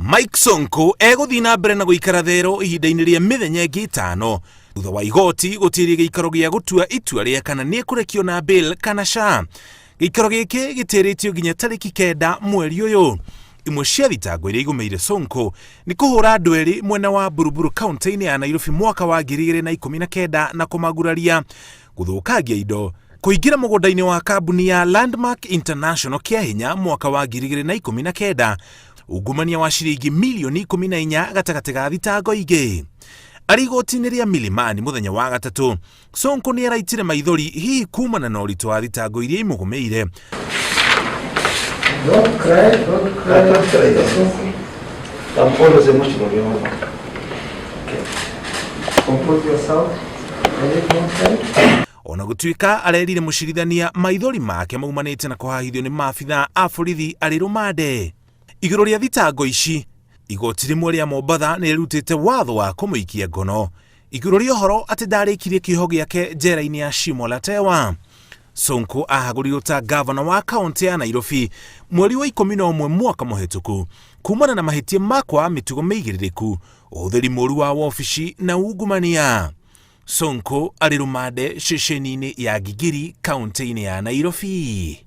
Mike Sonko egũthiĩ na mbere na gũikara thero ihinda-inĩ rĩa mĩthenya ĩngĩ ĩtano thutha wa igoti gũtĩria gĩikaro gĩa gũtua itua rĩa kana nĩ ekũrekio na bail kana ca. Gĩikaro gĩkĩ gĩtĩrĩtio nginya tarĩki 9 mweri ũyũ. Imwe cia thitango iria igũmĩire Sonko nĩ kũhũra andũ erĩ mwena wa Buruburu kaunti-inĩ ya Nairobi mwaka wa 2019 na kũmaguraria, gũthũkangia indo, kũingĩra mũgũnda-inĩ wa kambuni ya Landmark International kĩa hinya mwaka wa 2019, ungumania wa ciringi mirioni 14 gatagatĩ ga thitango ingĩ. Arĩ igoti-inĩ rĩa Milimani mũthenya wa gatatũ, Sonko nĩ araitire maithori hihi kumana na ũritũ wa thitango iria imũgũmĩire. Don't cry, don't cry. I don't cry, that's okay. I'm always emotional, you know. Okay. Compose yourself. Ready, don't cry. Ona gũtuĩka arerire mũcirithania maithori make maumanĩte na kũhahithio nĩ maabithaa a borithi arĩ rũmande. Igũrũ rĩa thitango ici, igoti rĩmwe rĩa Mombatha nĩ rĩrutĩte watho wa kũmũikia ngono igũrũ rĩa ũhoro atĩ ndarĩkirie kĩoho gĩake njera-inĩ ya Shimo la Tewa. Sonko ahagũrirwo ta gavana wa kaunti ya Nairobi mweri wa 11 mwaka mũhĩtũku kumana na mahĩtia ma kwaga mĩtugo mĩigĩrĩrĩku, ũhũthĩri mũru wa wobici na ungumania. Sonko arĩ rũmande ceceni-inĩ ya Gigiri kaunti-inĩ ya Nairobi.